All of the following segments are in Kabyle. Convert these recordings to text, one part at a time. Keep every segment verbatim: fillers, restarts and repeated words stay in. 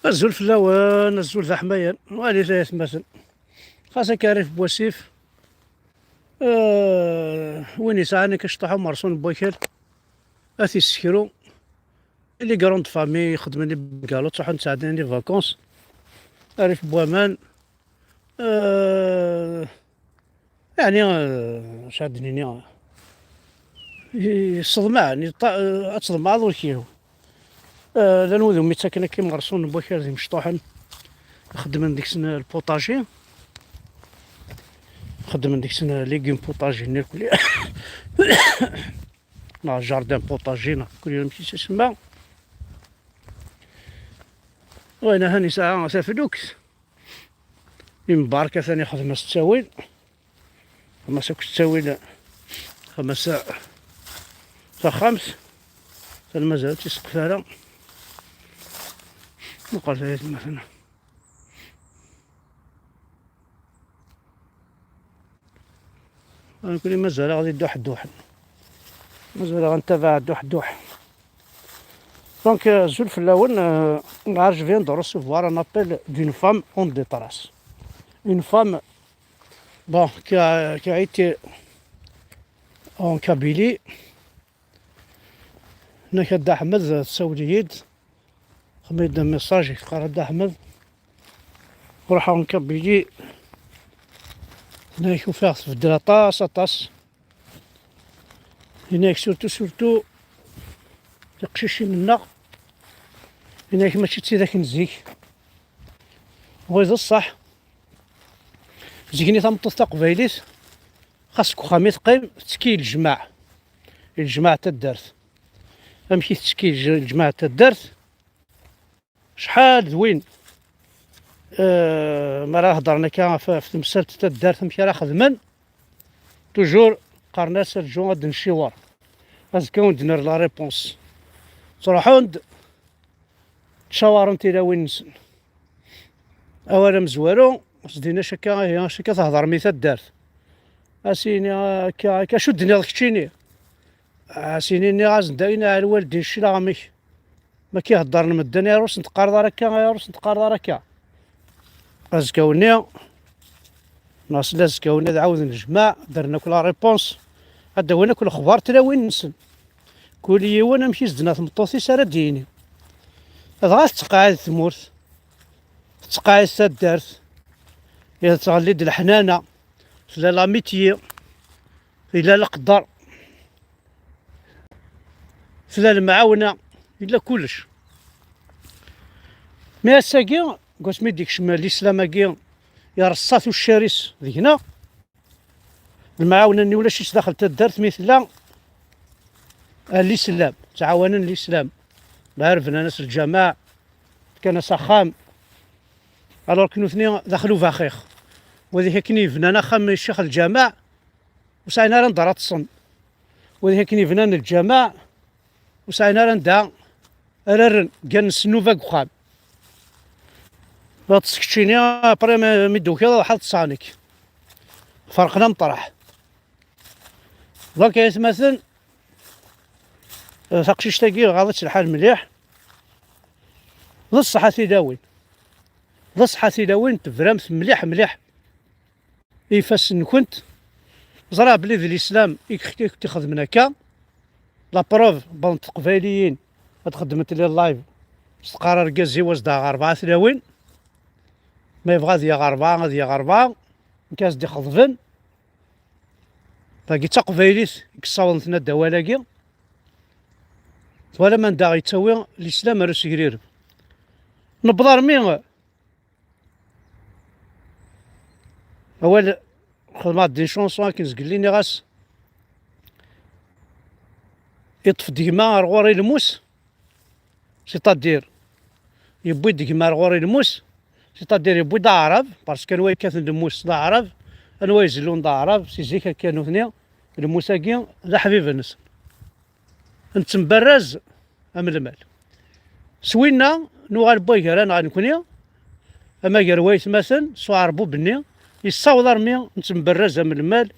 Azul fell-awen, azul d aḥmayan. Walit ay atmaten. Xas akka rrif n wasif, eh, win yesɛan akka cṭuḥ umerṣun n wakal, ad t-issekru. Les grandes familles ixeddmen les bungalows, ttruḥun ttɛeddin les vacances. Rrif n waman, eh, Yeɛni, eh, acu ad d-nini, yesseḍmaɛen, yeṭṭa-, eh, ad tḍemɛeḍ ur k-yehwi. Eh, llan wid umi ttaken akka imerṣun n wakal d imecṭuḥen, xeddmen deg-sen lputaji, xeddmen deg-sen légumes potagers-nni irkelli, neɣ jardin potager, neɣ irkelli amek i s-isemma. Wayen ahan yesɛa taflukt. Imbarek atan ixdem-as ttawil. Xdem-as akk ttawil. Xdem-as taxxamt. Tal mazal ur tt-iseqqef ara. Meqqret ay atmaten. Nekkni mazal-aɣ di dduḥ dduḥ. Mazal-aɣ ntabaɛ dduḥ dduḥ. Donc, euh, azul fell-awen, euh, je viens de recevoir un appel d'une femme en détresse. Une femme, bon, qui a, qui a été en Kabylie. Nna-k a Dda Ḥmed, tessawel-iyi-d, xdem-iyi-d message, teqqar a Dda Ḥmed, ruḥeɣ en Kabylie, tenna-k ufiɣ tbeddel aṭas, aṭas. Yenna-k surtout, surtout tiqcicin-nneɣ, yenna-k mačči d tidak n zik. Wa d ṣṣeḥ. Zik-nni tameṭṭut taqbaylit, xas deg uxxam i teqqim, tettekki i lejmaɛ, i lejmaɛ n taddart. Amek i tettekki lej-, lejmaɛ n taddart? Acḥal d win, eh, mi ara hedren akka ɣef, ɣef temsalt n taddart, amek ara xedmen, toujours qqaren-as: "Rǧu ad d-nciwer, azekka ad wen-d-nerr la réponse." Ttruḥun-d, ttcawaren tilawin-nsen. Awal amezwaru, s-din acu akka, ihi, acu akka thedrem i taddart? A s-yini akka, akka, acu d-tenniḍ keččini? A s-yini, nniɣ-as-d ayen a lwaldin cclaɣ amek. Ma k-iheddren medden, ayɣer ur sen-teqqareḍ ara akka, ayɣer ur sen-teqqareḍ ara akka? Azekka-nni, neɣ s azekka-nni ad ɛawden lejmaɛ, ad rren akk la réponse, ad d-awin akk lexbar tlawin-nsen. Kul yiwen amek i s-d-tenna tmeṭṭut-is ara d-yini. Dɣa tettqeɛɛid tmurt, tettqeɛɛid taddart, ihi tettɣelli-d leḥnana, tella l'amitié, yella leqder, tella lemɛawna, yella kullec. Mi ass-agi, deg wasmi i d-ikcem lislam-agi, ireṣṣa tuccar-is deg-neɣ, lemɛawna-nni ulac-itt daxel taddart mi tella a lislam, ttɛawanen lislam. Lɛar bnan-as lǧameɛ, fkan-as axxam, alors que nutni daxel ubaxix. Wadih akken yebnan axxam i ccix lǧameɛ, ur sɛin ara anda ara ṭṭsen. Wadih akken yebnan lǧameɛ, ur sɛin ara anda ara rren, gganen s nnuba deg uxxam. Ma ṭṭes keččini, après mi, mi d-tukiḍ, ad ḥaḍ ṭṭseɣ nekk. Ferqen ameṭraḥ. Donc, ay atmaten, eh, taqcict-agi ɣaḍ-itt lḥal mliḥ. D ṣṣeḥ a tilawin. D ṣṣeḥ a tilawin, tebramt mliḥ, mliḥ i ifassen-nkent. Ẓriɣ belli d lislam i k-, i k-ixedmen akka. La preuve, bon, teqbayliyin ad xeddment les lives, s teqqar argaz-iw ad s-d-aɣeɣ rebɛa tlawin. Ma yebɣa ad yaɣ rebɛa, ad yaɣ rebɛa. Nekk ad s-d-ixeḍben. Tagi d taqbaylit i yessawḍen tenna-d awal-agi. Twalam anda yettawi lislam ar usegrireb. Newweḍ armi awal, xedmeɣ-d une chanson akken zgelli, nniɣ-as: "Iṭṭef-d gma ar ɣur-i lmus", c'est-à-dire yewwi-d gma ar ɣur-i lmus, c'est-à-dire yewwi-d aɛrab, parce que anwa yekkaten lmus d aɛrab, anwa izellun d aɛrab, si zik akka nutni, lmus-agi d aḥbib-nsen. Nettembarraz am lmal. S winna, nuɣal n wagar-aneɣ nekkni, ama gar waytmaten, s uɛerbub-nni, yessaweḍ armi nettembarraz am lmal,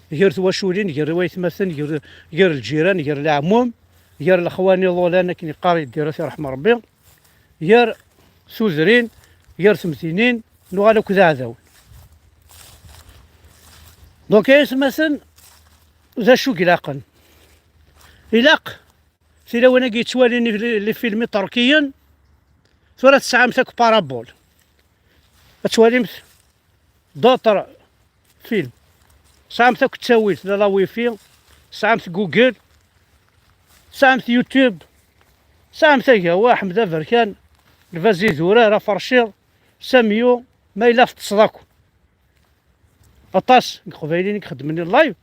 gar twaculin, gar waytmaten, gar, gar lǧiran, gar leɛmum, gar lexwan iḍulan, akken yeqqar Yidir, ad t-iṛḥem Ṛebbi, gar, tudrin, gar temtinin, nuɣal akk d aɛdawen. Donc, ay atmaten, d acu i ilaqen? Ilaq tilawin-agi yettwalin les, les films iṭerkiyen, tura tesɛamt akk parabole. Ad twalimt d'autres films. Tesɛamt akk ttawilt, la, la wifi, tesɛamt Google, tesɛamt YouTube, tesɛamt Agawa, Ḥmed Aberkan, Lbaz Idurar, Aferciḍ, Samyu, ma yella teṭṭseḍ akk. Aṭas n Iqbayliyen i ixeddmen live,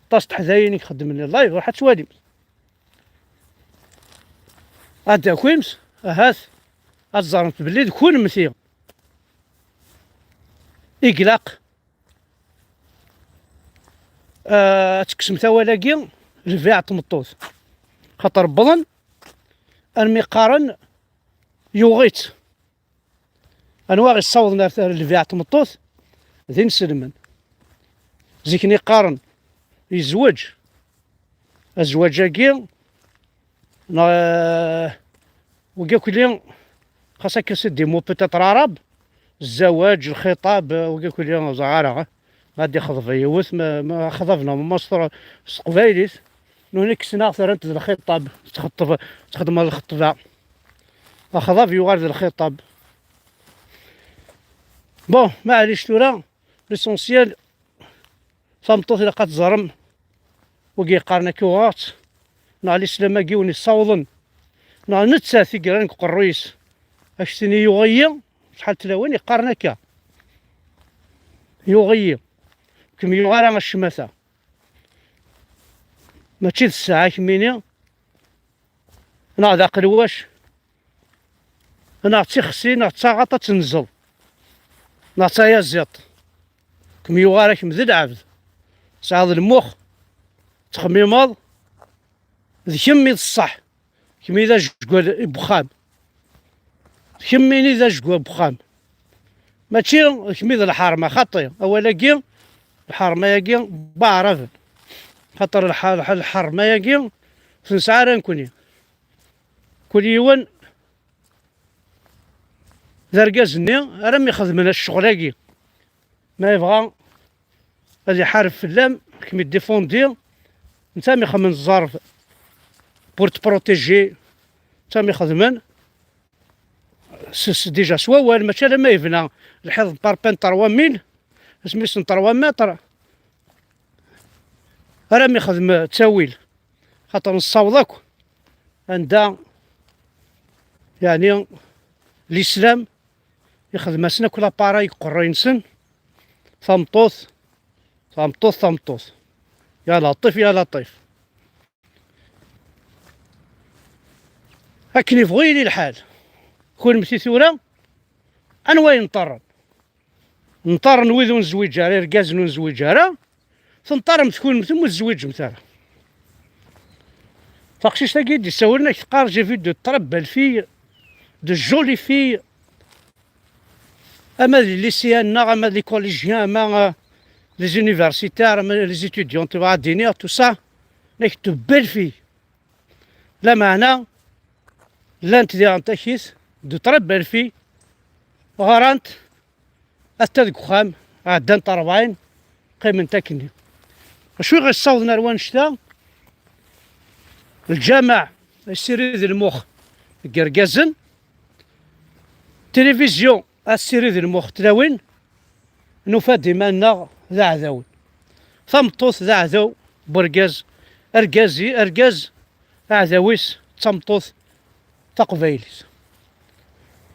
aṭas n Teḥdayin i ixeddmen live, ruḥ ad twalimt. Ad d-takimt, ahat, ad teẓremt belli d kunemti i ilaq, eh, ad tekksemt awal-agi, lbiɛ n tmeṭṭut. Xaṭer wwḍen armi qqaren yuɣ-itt. Anwa i ɣ-yessawḍen ar, ar lbiɛ n tmeṭṭut? D inselmen. Zik-nni qqaren yezweǧ. Azwaǧ-agi, neɣ, eh, wigi akk-nni, xas akka c'est des mots peut-être arab, zzawaǧ, lxiṭab, eh, wigi akk-nni ur ẓriɣ ara, eh. Ma ad ixḍeb yiwet, ma, ma axḍab neɣ ma s teqbaylit, nuni kksen-aɣ-t, rran-t d lxiṭab, tettxeṭṭeb, txeddmeḍ lxeṭba. Axḍab yuɣal d lxiṭab. Bon, maɛlic tura, l'essentiel, tameṭṭut ilaq ad teẓrem, wigi yeqqaren akka uɣeɣ-tt, neɣ lislaam-agi win yessawḍen, neɣ nettat i yerran deg uqerruy-is, ad k-tini yuɣ-iyi, acḥal n tlawin yeqqaren akka, yuɣ-iyi, kem yuɣ ara a ccmata. Mačči d ssaɛa kemmini, neɣ d aqelwac, neɣ d tixsi, neɣ d taɣaṭ ad tenzeḍ, neɣ d tayaziḍt. Kem yuɣ ara kemm d lɛebd. Tesɛiḍ lmux, ttxemmimeḍ, d kemm i d ṣṣeḥ, kemm i d ajeggal n wexxam. D kemmini d ajeggal n wexxam. Mačči d kemm i d lḥerma, xaṭi. Awal-agi, lḥerma-agi, n waɛraben. Xaṭer lḥ-, lḥ-, lḥerma-agi, ur t-nesɛi ara nekni. Kul yiwen d argaz-nni ara m-ixedmen ccɣel-agi. Ma yebɣa ad iḥareb fell-am, kem-iddifundi, netta mi xedmen zzerb pour te protéger, netta mi xedmen s, s, déjà s wawal, mačči alamma yebna lḥiḍ n parpente n trois mille, asmi-s n trois mètres, ara mi xedm ttawil, xaṭer nessaweḍ akk anda, yeɛni, l'islam ixdem-asen akk l'appareil deg uqerruy-nsen, tameṭṭut, tameṭṭut, tameṭṭut. Ya Laṭif, ya Laṭif. Akken ibɣu yili lḥal. Kunemti tura, anwa yenṭerren? Nṭerren wid ur nezwiǧ ara, irgazen ur nezwiǧ ara, tenṭerremt kunemti ur tezwiǧemt ara. Taqcict-agi i d-issawlen, ak teqqar: j'ai vu de très belles filles, de jolies filles, ama d les lycéens-nneɣ, ama d les collégiens, ama, euh, les universitaires, ama les étudiants, tebɣa ad d-iniɣ, tout ça, nekk de belles filles. Lameɛna, llant diɣen takit, de très belles filles, ɣrant, atta deg uxxam, ɛeddant rebɛin, qqiment akkenni. Acu i ɣ-yessawḍen ar wannect-a? Lǧameɛ yessirid lmux deg yergazen, tilivizyu ad tessirid lmux n tlawin, nufa-d iman-nneɣ d aɛdawen. Tameṭṭut d aɛdaw n wergaz, argaz, argaz aɛdaw-is d tameṭṭut taqbaylit.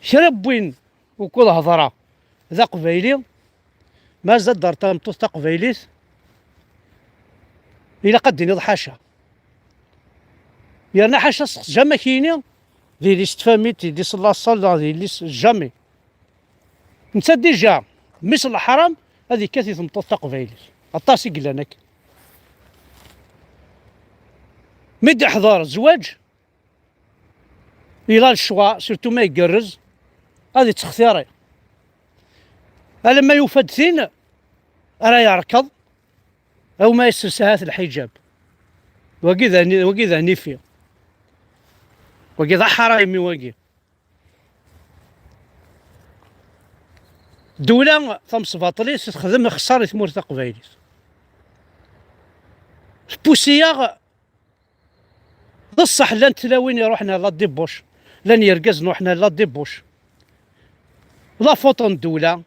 Kra n win wukud hedreɣ d aqbayli, ma ad d-terr tameṭṭut taqbaylit, ilaq ad d-tiniḍ ḥaca. Yerna ḥaca seqsej am akini, d yelli-s n tfamit, d yelli-s n laṣel, neɣ d yelli-s, jamais. Netta déjà, mmi-s n leḥram, ad yekkat i tmeṭṭut taqbaylit. Aṭas i yellan akka. Mi d-iḥḍer zzwaǧ, il a le choix, surtout ma igerrez, ad ittextiri. Alamma yufa-d tin ara yerkeḍ, aw ma yessers ahat lḥiǧab. Wagi d ani-, wagi d anifi. Wagi d aḥraymi wagi. Ddewla tamesbaṭlit texdem lexṣar i tmurt taqbaylit. Tpusi-yaɣ. D ṣṣeḥ, llant tlawin iruḥen ar la débauche, llan yergazen ruḥen ar la débauche. La faute n ddewla,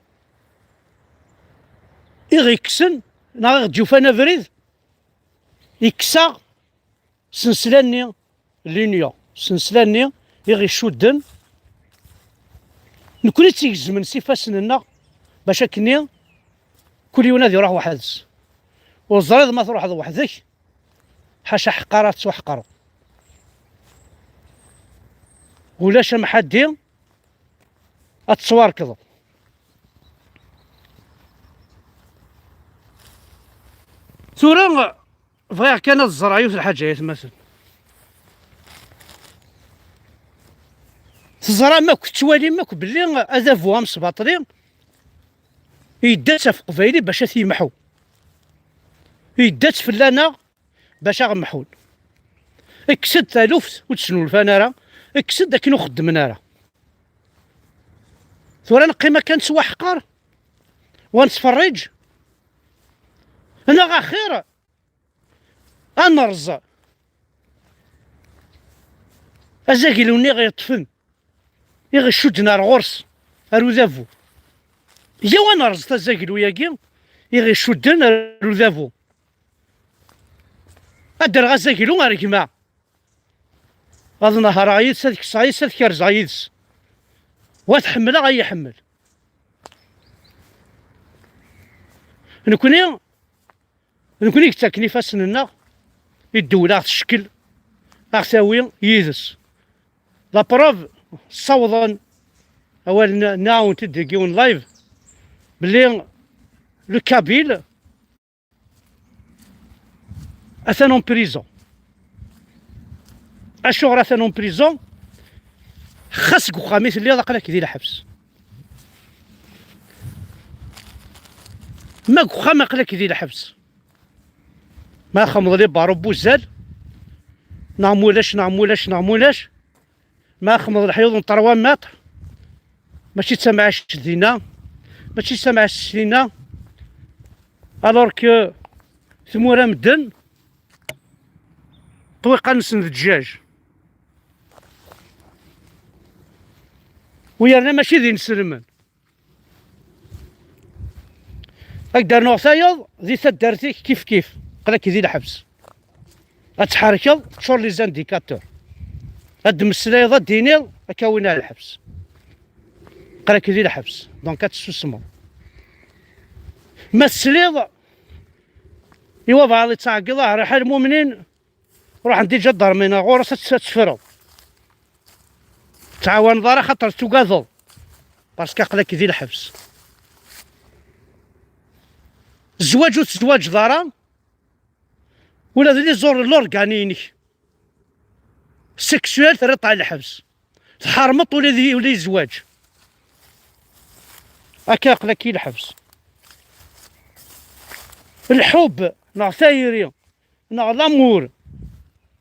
i ɣ-ikksen neɣ i ɣ-d-yufan abrid, ikkes-aɣ sensla-nni, l'union, sensla-nni i ɣ-icudden, nekkni i tt-igezmen s ifassen-nneɣ, bac akkenni kul yiwen ad iruḥ weḥd-s. Ur teẓriḍ ma truḥeḍ weḥd-k, ḥaca ḥeqqar ad tettwaḥqreḍ. Ulac amḥaddi ad tettwarkeḍ. Tura bɣiɣ kan ad ẓreɣ yiwet lḥaǧa, ay atmaten. Teẓram akk, tettwalim akk belli adabu amesbaṭli yedda-tt ɣef Qbayli bac ad t-yemḥu. Yedda-tt fell-aneɣ bac aɣ-mḥun. Kkes-d taluft ur d-snulfan ara, kkes-d akken ur xeddmen ara. Tura neqqim akka nettwaḥqer, wa nettferriǧ, neɣ axir ad nerẓ azaglu-nni i ɣ-yeṭṭfen, i ɣ-icudden ar ɣur-s, ar udabu. Yaw ad nerẓ tazaglu-yagi i ɣ-icudden ar udabu. Ad d-rreɣ azaglu ar gma. Ad nehreɣ yid-s, ad kkseɣ yid-s, ad kerzeɣ yid-s. Wa tḥemmleɣ, ad iyi-ḥemmel. Nekni, nekni i yettaken ifassen-nneɣ i ddewla, aɣ-teckel, aɣ-tawi yid-s. La preuve, ssawḍen awal n-, nɛawen-t-id deg yiwen live, belli le Kabyle atan en prison. Acuɣer atan en prison? Xas deg uxxam i telliḍ, aql-ak di lḥebs. Ma deg uxxam, aql-ak di lḥebs. Ma txedmeḍ les barreaux n wuzzal, neɣ mulac, neɣ mulac, neɣ mulac, ma txedmeḍ leḥyuḍ n trois mètres, mačči d tamɛact dinna, mačči d tamɛact dinna, alors que tmura medden ṭṭwiqan-nsen d ddjaj. U yerna mačči d inselmen. Ad k-d-rnuɣ tayeḍ di taddart-ik kif kif, aql-ak di lḥebs. Ad tḥerkeḍ, teččur les indicateurs. Ad d-mmeslayeḍ, ad d-tiniḍ, ad k-awin ar lḥebs. Aql-ak di lḥebs, donc ad tessusmeḍ. Ma tesliḍ i wabɛaḍ yettɛeggiḍ, ah, riḥa lmumnin, ruḥen-d iǧadarmin ɣur-s ad tt-, ad tefreḍ. Ttɛawaneḍ ara xaṭer tugadeḍ. Parce que aql-ak di lḥebs. Zzwaǧ ur tezzwaǧeḍ ara, ula d les or-, l'organe-inek sexuel terriḍ-t ɣer lḥebs. Tḥermeḍ ula d, ula d zzwaǧ. Akka aql-ak i lḥebs. Lḥub neɣ tayri neɣ l'amour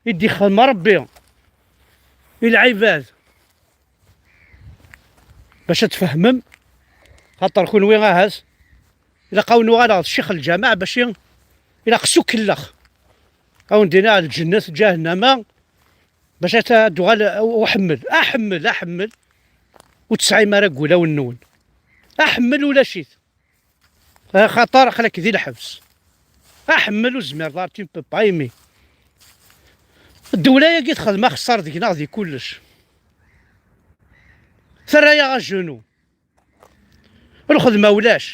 i d-ixdem Ṛebbi i lɛibad, bac ad tfehmem, xaṭer kunwi ahat ilaq-awen uɣaleɣ d ccix n lǧameɛ, bac i-, ilaq s ukellex. Awen-d-iniɣ lǧennet, ǧahennama, bac ad t-, ad d-uɣal uḥemmel, aḥemmel, aḥemmel, ur tesɛim ara deg wulawen-nwen. Aḥemmel ulac-it. Axaṭer aql-ak di lḥebs. Aḥemmel ur zmireḍ ara, tu ne peux pas aimer. Ddewla-agi texdem axeṣṣar deg-neɣ di kullec. Terra-yaɣ à genoux. Lxedma ulac.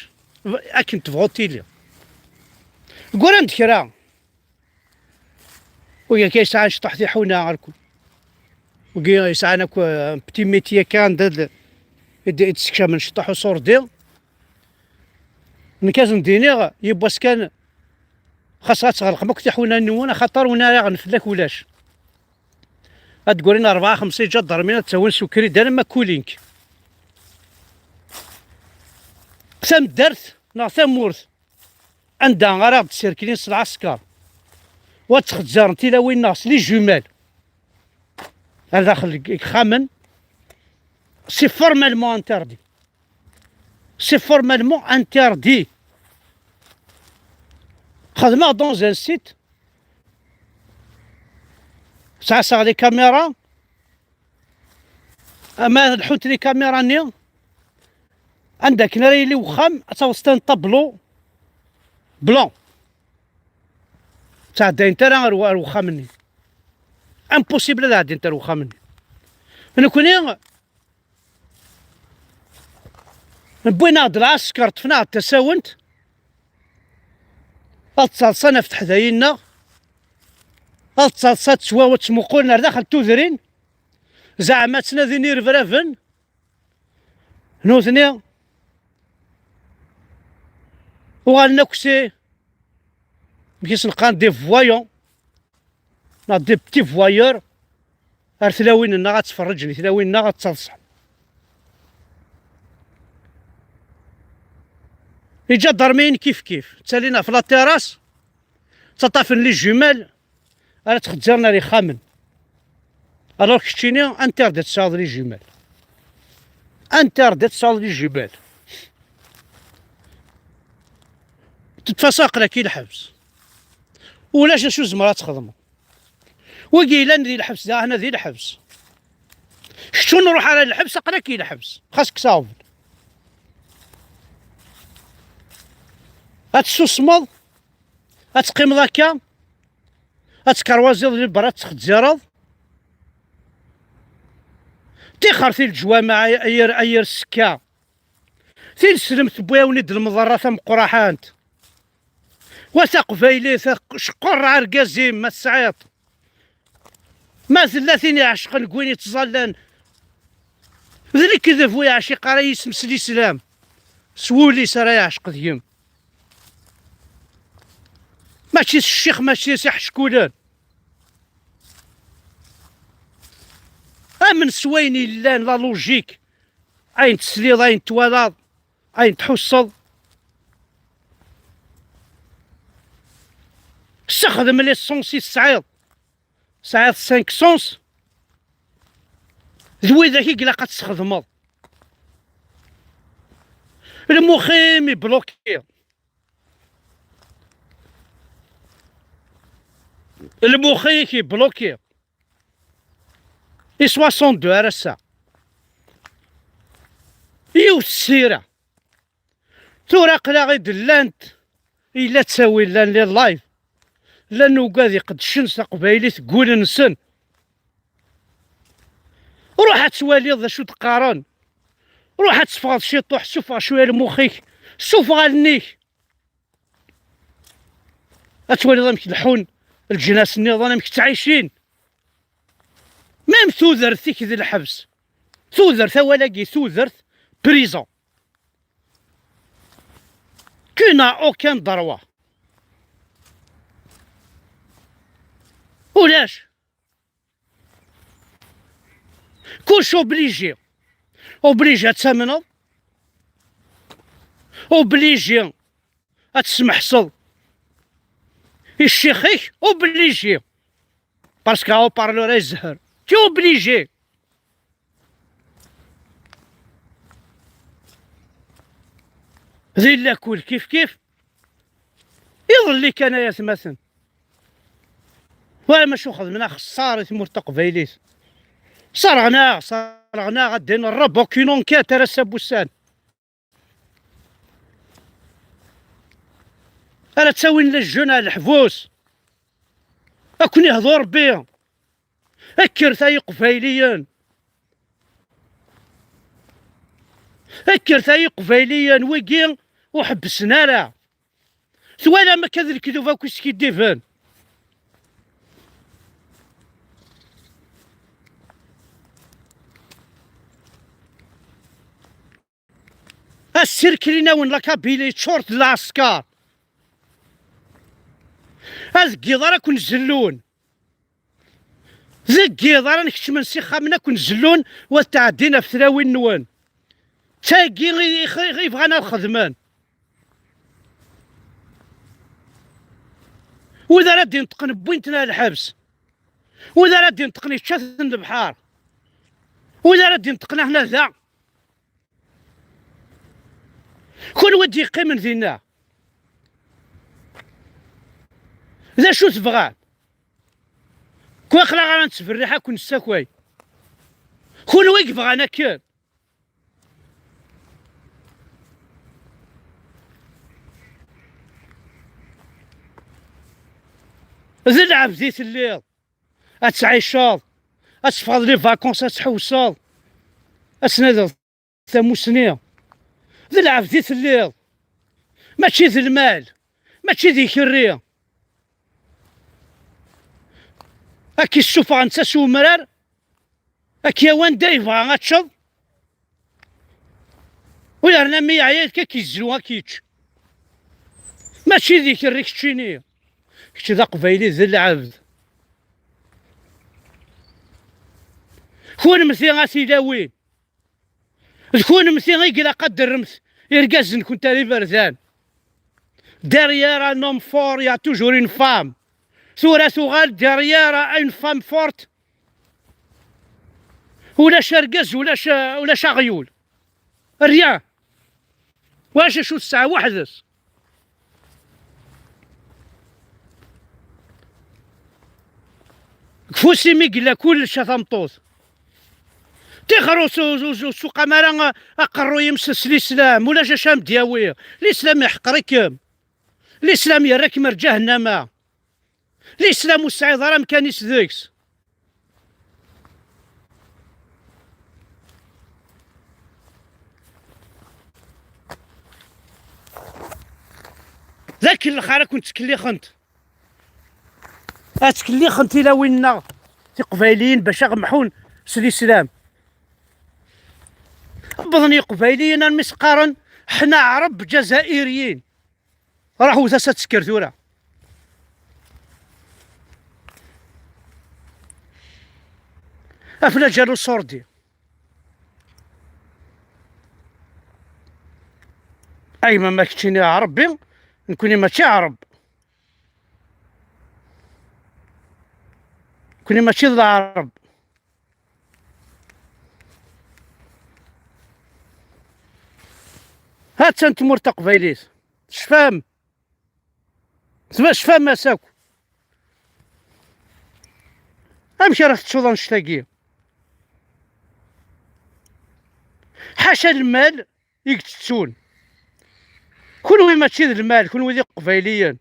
Akken tebɣuḍ tili. Gguran-d kra. Wigi akka yesɛan cṭuḥ tiḥuna, ar ku-, wigi yesɛan akk, euh, un petit métier kan d, d, i d-, i d-ssekcamen cṭuḥ uṣurdi. Nekk ad sen-d-iniɣ, yiwwas kan, xas ad tɣelqem akk tiḥuna-nwen, axaṭer win ara yaɣen fell-ak ulac. Ad d-grin rebɛa xemsa iǧadarmin ad ttawin s ukridi alamma kulink. Tameddart neɣ tamurt anda ara ɣ-d-sirkilin s lɛesker, wa ttxezzaren tilawin-nneɣ s les jumelles ar daxel n yexxamen, c'est formellement interdit. C'est formellement interdit. Xedmeɣ dans un site, sɛaseɣ les caméras, ama lḥunt les caméras-nni, anda akken ara yili wexxam, ad taweḍ s un tableau blanc. Ttɛeddayent ara ar, ar wexxam-nni. Impossible ad ɛeddint ar wexxam-nni. Nekkni wwin-aɣ-d lɛesker, ṭṭfen-aɣ-d tasawent, ad ttaḍsan ɣef teḥdayin-nneɣ, ad ttaḍsan, ad ttwa-, ad ttmuqulen ar daxel tudrin, zeɛma ttnadin irebraben, nutni uɣalen akk si, amek i sen-qqaren, des voyants, neɣ des petits voyeurs, ar tlawin-nneɣ, ad ttferriǧen i tlawin-nneɣ, ad ttaḍsan. Iǧadarmiyen kif kif, ttalin ɣef la terrasse, ttaṭṭafen les jumelles, ara ttxezziren ar yexxamen. Alors keččini, interdit ad tesɛuḍ les jumelles. Interdit ad tesɛuḍ les jumelles. De toute façon, aql-ak i lḥebs. Ulac d acu tzemreḍ ad txedmeḍ. Wigi yellan di lḥebs, daɣen di lḥebs. Kečč ur nruḥ ara lḥebs, aql-ak i lḥebs. Xas kkes aɣbel. Ad tessusmeḍ, ad teqqimeḍ akka, ad tkerwaziḍ di berra, ad tettxezzireḍ. Tixer ti leǧwameɛ ay, ay, ay yir ssekka. Tineslemt tewwi-awen-id lmeḍerra tameqqraḥant. Wa taqbaylit, ceqqer argaz-im ma tesɛiḍ. Ma tella tin iɛecqen deg win ittẓallan, d lekdeb ur yeɛciq ara yisem s lislam. S wul-is ara yeɛceq deg-m. Mačči s ccix, mačči s iḥeckulen. Amen s wayen yellan, la logique. Ayen tesliḍ, ayen twalaḍ, ayen tḥusseḍ. Ssexdem les sens i tesɛiḍ. Tesɛiḍ cinq sens. D widak i ilaq ad tesxedmeḍ. Lmux-im ibluki. Lmux-ik ibluki. I soixante-deux ar ass-a. Yiwet ssira. Tura aql-aɣ-id llant, yella ttawil llan les live. Llan ugad iqeddcen s taqbaylit deg wul-nsen. Ruḥ ad twaliḍ d acu d-qqaren. Ruḥ ad teffɣeḍ ciṭuḥ, sufeɣ cwiya lmux-ik, sufeɣ allen-ik. Ad twaliḍ amek leḥḥun leǧnas nniḍen, amek ttɛicin. Même tudert-ik d lḥebs. Tudert, awal-agi, tudert, prison. Tu n'as aucun droit. Ulac. Kullec obligé. Obligé ad tamneḍ. Obligé ad tesmeḥseḍ i ccix-ik. Obligé. Parce que haut-parleur ay zehher. Tu es obligé. Di lakul kif kif. Iḍelli kan ay atmaten. Wa macu xedmen axeṣṣar i tmurt taqbaylit. Serɣen-aɣ, serɣen-aɣ ad d-in Ṛebbi, aucune enquête ara s-abussan. Ara ttawin les jeunes ar leḥbus. Ad ken-ihdu Ṛebbi. Kkret ay Iqbayliyen. Kkret ay Iqbayliyen, wigi ur ḥebbsen ara. Twalam akka d lekdub akk iskiddiben. Assirkrin-awen la Kabylie, ččuret d lɛesker. Ad deg yiḍ ara ken-zellun. Deg yiḍ ara n-kecmen s ixxamen ad ken-zellun, wa tɛeddin ɣef tlawin-nwen. D tagi i, i, i bɣan ad xedmen. Wid ara d-inṭqen wwin-ten ar lḥebs. Wid ara d-inṭqen yečča-ten lebḥer. Wid ara d-inṭqen aḥna da. Kunwi d-yeqqimen dinna, d acu tebɣam? Ku aql-aɣ ara nettberriḥ akk nessakay. Kunwi i yebɣan akken. D lɛebd i telliḍ. Ad tɛiceḍ, ad teffɣeḍ les vacances, ad tḥewseḍ, ad tnadiḍ tamusni. D lɛebd i telliḍ, mačči d lmal, mačči d ikerri. Ad k-issufɣen s umrar, ad k-yawi anda yebɣa ad teččeḍ. U yerna mi yeɛya, ad k-izlu, ad k-yečč. Mačči d ikerri keččini. Kečč d aqbayli, d lɛebd. Kunemti a tilawin, d kunemti i ilaq ad d-terremt irgazen-nkent ar iberdan. Derrière un homme fort, il y a toujours une femme. Tura tuɣal derrière une femme forte, ulac argaz, ulac, ulac aɣyul. Rien. Ulac acu tesɛa weḥd-s. Deg ufus-im i yella kullec a tameṭṭut. Tixer ur s-, ur s-, ur s-, ur suqam ara aqerruy-im s, s lislam, ulac acu am d-yawi. Lislam iḥqer-ikem. Lislam yerra-kem ar ǧahennama. Lislam ur tesɛiḍ ara amkan-is deg-s. D akellex ara ken-ttkellixent. Ad ttkellixen tilawin-nneɣ tiqbayliyin bac aɣ-mḥun s lislam. Wwḍen yiqbayliyen armi s-qqaren: "Ḥna Ɛreb ǧazayriyin." Ruḥ wet-as ad tekker tura. Aflaǧ aluṣurdi. Ayma ma keččini Ɛrebbi, nekni mačči Ɛreb. Nekni mačči d Lɛreb. Ha-tt-an tmurt taqbaylit. Tecfam? Tecfam-as akk. Amek ara teččuḍ annect-agi? Ḥaca lmal i yettettun. Kunwi mačči d lmal, kunwi d iqbayliyen.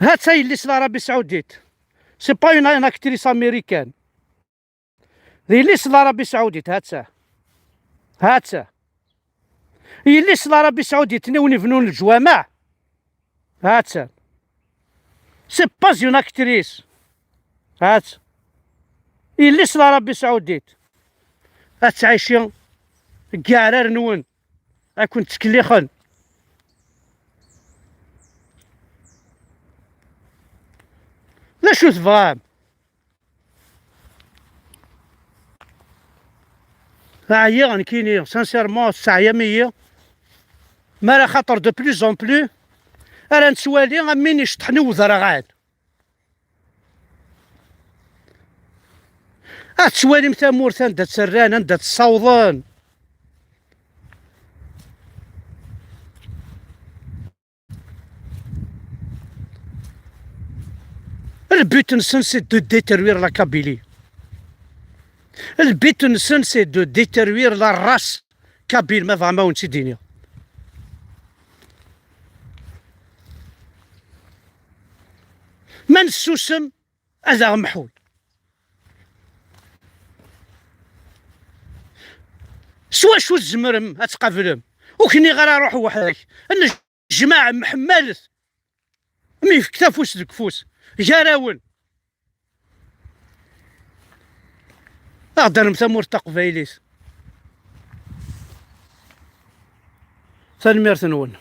Ha-tt-a yelli-s n Arabie Saoudite. C'est pas une, une actrice américaine. D yelli-s n Arabie Saoudite, ha-tt-a. Ha-tt-a. Yelli-s n Arabie Saoudite, nni wen ibnun leǧwameɛ. Ha-tt-a. C'est pas une actrice. Ha-tt-a. Yelli-s n Arabie Saoudite. Ad tɛici deg yiɛrar-nwen. Ad ken-ttkellixen. D acu tebɣam? Ɛyiɣ nekkini, sincèrement, tesseɛyam-iyi. Mi ara xaṭer de plus en plus ara nettwali am win iceṭṭḥen i uderɣal. Ad tettwalim tamurt anda tt-rran, anda tt-ssawḍen. Le but-nsen, c'est de détruire la Kabylie. Le but-nsen, c'est de détruire la race kabyle, ma bɣam ad wen-tt-id-iniɣ. Ma nessusem, ad aɣ-mḥun. S wacu tzemrem ad tqablem? Ur k-nniɣ ara ruḥ weḥd-k. Jmaɛ, mḥemmalet. Mi yefk afus deg ufus, gar-awen. Ad aɣ-d-terrem tamurt taqbaylit. Tanemmirt-nwen.